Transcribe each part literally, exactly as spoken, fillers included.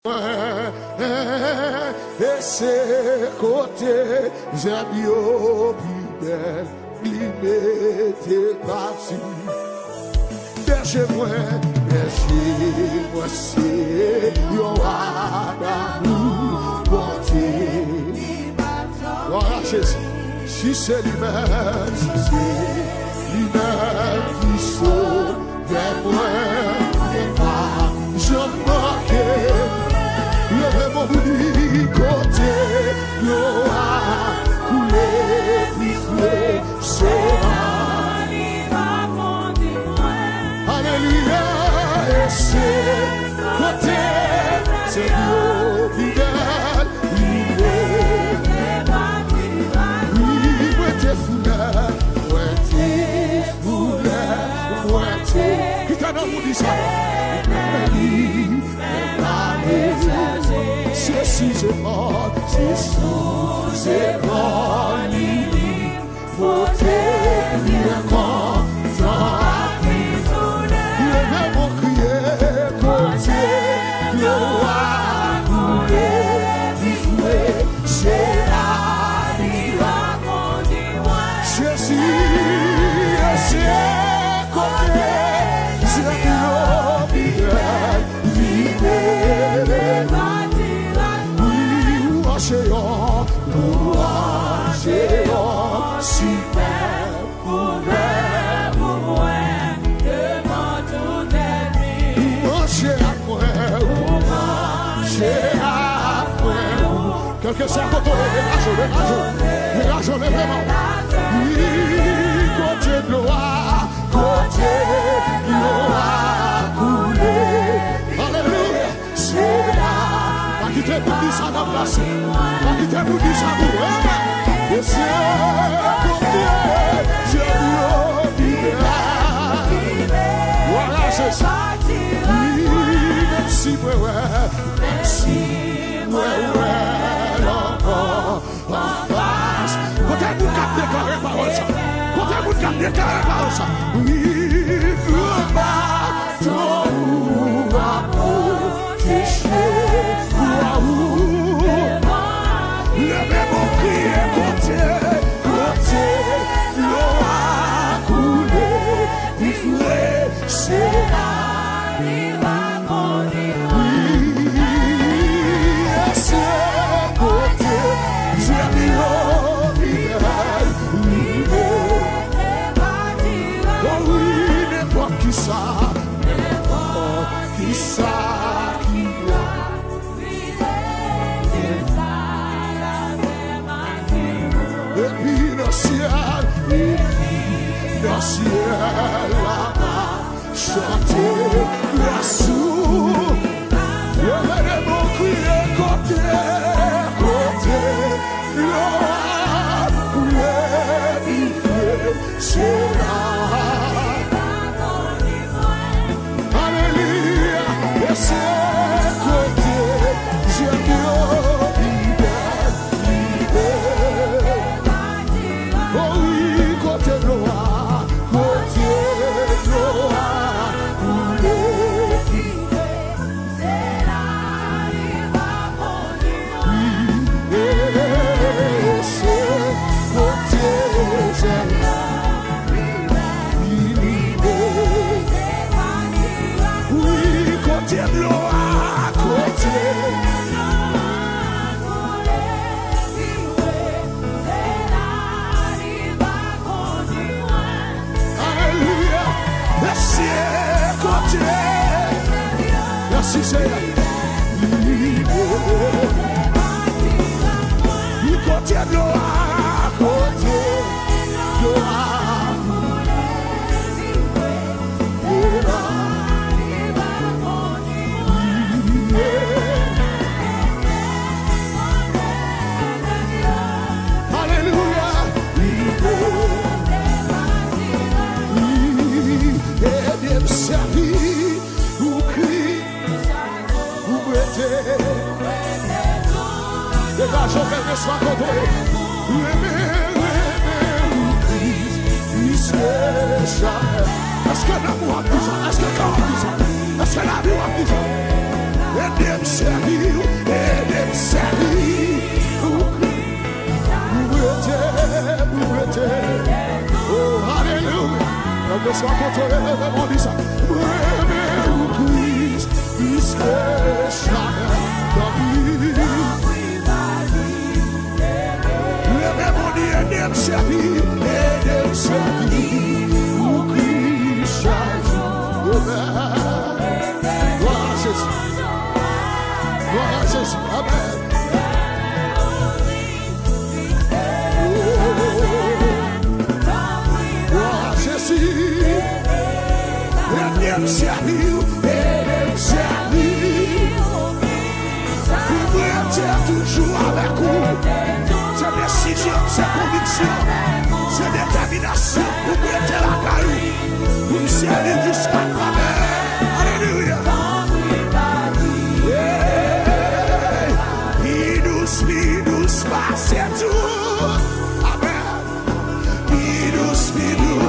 mwen, e se kote zèb yo pi bèl, li mete pati. Bèje mwen, bèje mwen, se yon wa damou, Bondye. Glwa a Jezi. Si se li menm, si se li menm ki sove mwen, mwen pa janm manke. Leve men w pou di kote dlo a koule pi fre, se la. Alelouya, e se kote se dlo pi bèl. Wi, mwen te foule, mwen te foule, mwen te. Kite non pou di sa. Se sou zepòl, se sou zepòl li. Pote byen kontan ak li tounen. Leve men w kriye kote dlo a koule pi fre, se la li va kondi mwen. Jezi, e se kote zèb yo pi bèl. Li mete pati la. Wi, ou an cheyon, ou an cheyon, sipè. Ou fè pou mwen devan tout ènmi. Ou manje ak mwen, ou manje ak mwen. Kèlkeswa kote w ye, degaje w, degaje w, degaje w, leve men w. Wi, kote dlo a, kote dlo a koule. Alelouya. Se la. Pa kite moun di sa nan plas ou. Pa kite moun di sa pou ou. Amen. E se kote zèb yo pi bèl. Glwa a Jezi. Wi, menm si mwen wè, menm si mwen wè l ankò. Anfas. Kote moun k ap deklare pawòl sa? Kote moun k ap deklare pawòl sa? Wi, gran baton ou ap pwoteje kwa ou. Leve men w kriye kote, kote dlo a koule pi fre, se la li va kondi mwen. Wi, e se kote zèb yo pi bèl, li mete pati la. O wi, nenpòt kisa, nenpòt kisa ki la. Epi nan syèl, epi nan syèl la, chante gras ou. Leve men w kriye kote, kote dlo a koule pi fre. Se la. Alelouya. E se kote zèb yo pi bèl, pi bèl. O wi, kote dlo a, kote dlo a koule pi bèl. Se la li va kondi mwen. Wi, e se kote zèb yo pi bèl, pi bèl. Wi, kote dlo a, kote. Alelouya. Mèsi, kote. Mèsi, Seyè. Li kote dlo a, kote dlo a. Alelouya. Ede m sèvi ou, Kris, ou prete. Degaje w kèlkeswa kote w ye. Renmen, renmen ou, Kris, plis ke jamè. Èske lanmou w ap di sa? Èske kè w ap di sa? Èske lavi w ap di sa? Ede m sèvi w, ede m sèvi w. Pou m rete, pou m rete. Oh, alelouya. Nan meswa kote w ye, leve men w di sa. Mwen renmen ou, Kris, plis ke chanèl. Tanpri. Leve men w di, ede m sèvi, ede m sèvi ou, Kris, chak jou. Amen. Glwa a Jezi. Glwa a Jezi. Amen. Glwa a Jezi. Ede m sèvi w, ede m sèvi w. Pou mwen rete toujou avèk ou. Se desizyon, se konviksyon, se detèminasyon pou mwen rete lakay ou. Pou m sèvi w jiska kòmè. Alelouya. Hey! Pi dous, pi dous pase tout. Amen. Pi dous, pi dous.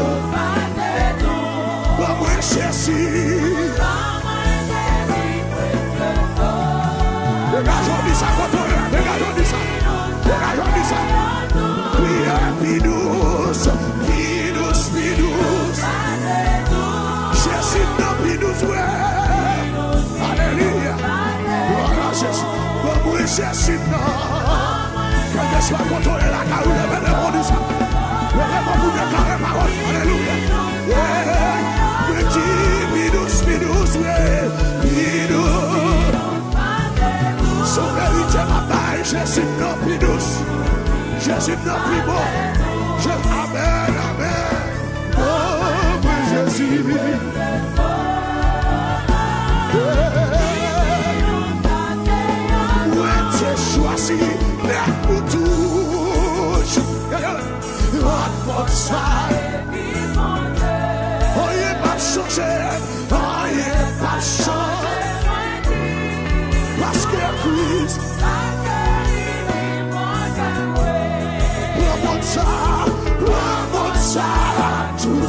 Ban mwen Jezi. Degaje w di sa kote w ye. Degaje w di sa. Degaje w di sa. Priye pi dous. Pi dous, pi dous. Jezi m nan pi dous, wi. Alelouya. Glwa a Jezi. Ban mwen Jezi m nan. Kèlkeswa kote w ye lakay ou, leve men w pou w di sa. Leve men w pou w deklare pawòl. Alelouya. Hey, mwen di pi dous, pi dous, wi, pi dous. Se yon verite m ap bay, Jezi m nan pi dous. Jezi m nan pi bon. Je-, amen, amen. Oh, mwen Jezi. Mwen te chwazi nèt pou toujou. Lòt pòt sa. Anyen p ap chanje. Anyen p ap chanje. Paske Kris. Pran pòt sa, pran pòt sa tou.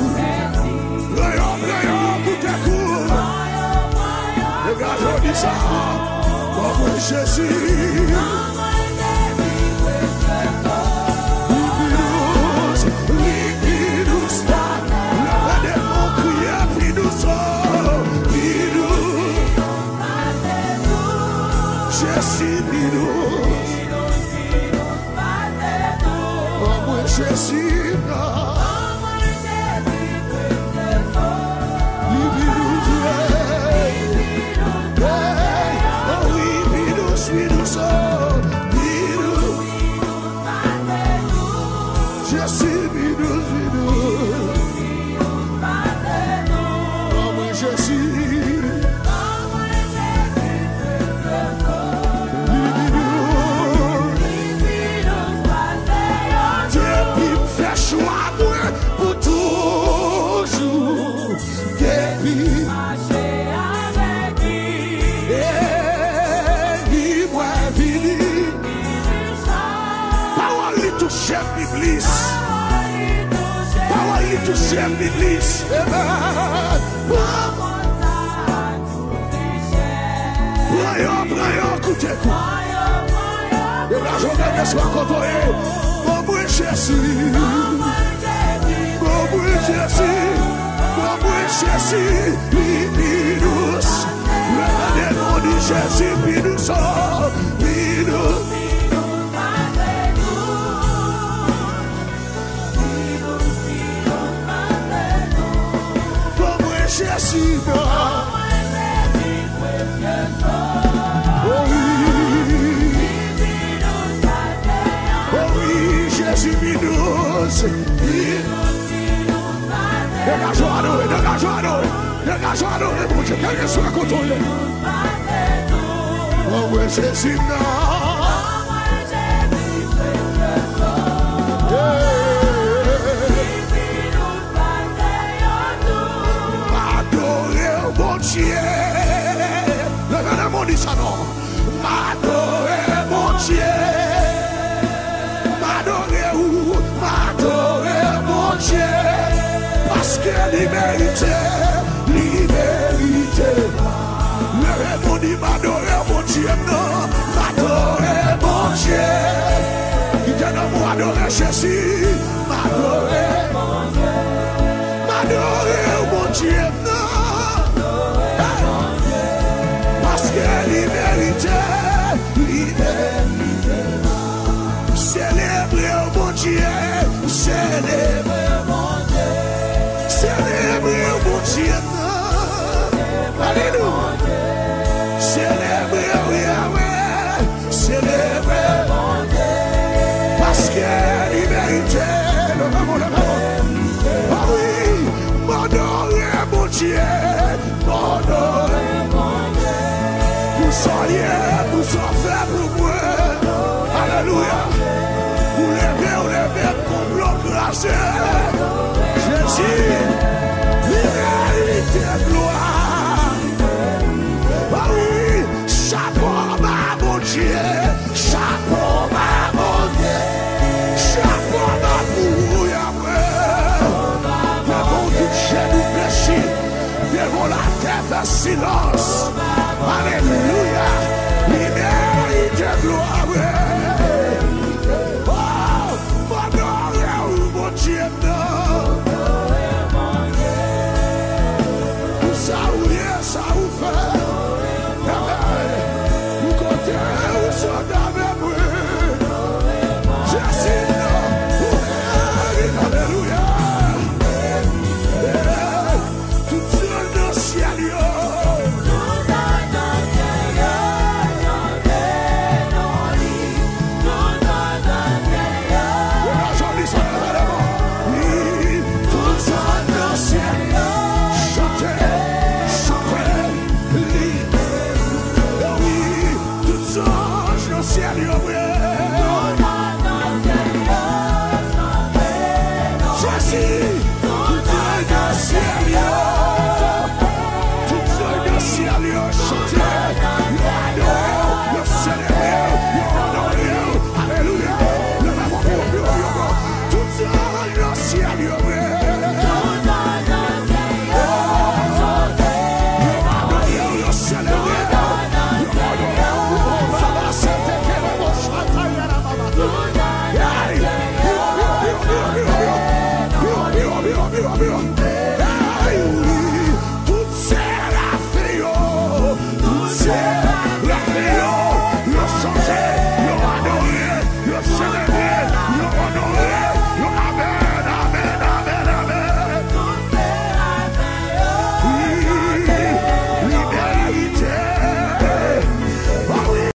Pran yo, pran yo, koute kou. Degaje w di sa. Ban mwen Jezi. Li pi dous, li pi dous pa. Leve de mon kriye pi dous, oh, pi dous. Jezi pi dous. Ban mwen Jezi nan. Li pi dous, hey. Hey, oh wi, pi dous, pi dous, oh, pi dous. Jezi pi dous, pi dous. Ban mwen Jezi. Li pi dous. Depi m fè chwa mwen pou toujou. Depi. Epi mwen vini. Pawòl li touche m pi plis. Pawòl li touche m pi plis. Amen. Pran yo, pran yo, koute kou. Degaje w kèlkeswa kote w ye. Ban mwen Jezi. Ban mwen Jezi. Ban mwen Jezi. Li pi dous. Leve men w di Jezi pi dous, oh, pi dous. Ban mwen Jezi nan. Oh wi. Oh wi, Jezi pi dous. Degaje w adore, degaje w adore. Degaje w adore Bondye, kèlkeswa kote w ye. Ban mwen Jezi nan. Yeah. M adore w, Bondye. Leve men w di sa non. M adore Bondye. M adore w, m adore Bondye. Paske li merite, li merite. Leve men w di, m adore Jezi, m adore, m adore w, Bondye m nan. Hey! Paske li merite, li merite. Selebre w, Bondye, selebre w, Bondye. Selebre w, Bondye m nan. Alelouya. Selebre w, Yahweh. Selebre Bondye, paske li merite. Leve men w, leve men w. Ah wi, m adore Bondye, m adore Bondye. Pou sa w ye, pou sa w fè pou mwen. Alelouya. Ou leve, ou leve, konplo kraze. Jezi, li merite glwa. Ah wi, chapo ba Bondye, chapo ba Bondye, chapo ba pou ou, Yahweh. Devan w tout jenou flechi, devan w latè fè silans. Alelouya, li merite glwa, wi. Oh, m adore w, Bondye m nan. Pou sa ou ye, sa ou fè. Amen. Pou kote ou sot avè mwen. Jezi m nan. Alelouya. Tout zòn nan syèl yo. Tout zòn nan syèl yo. Chante, chante li. Wi, tout zòn nan syèl yo, wi.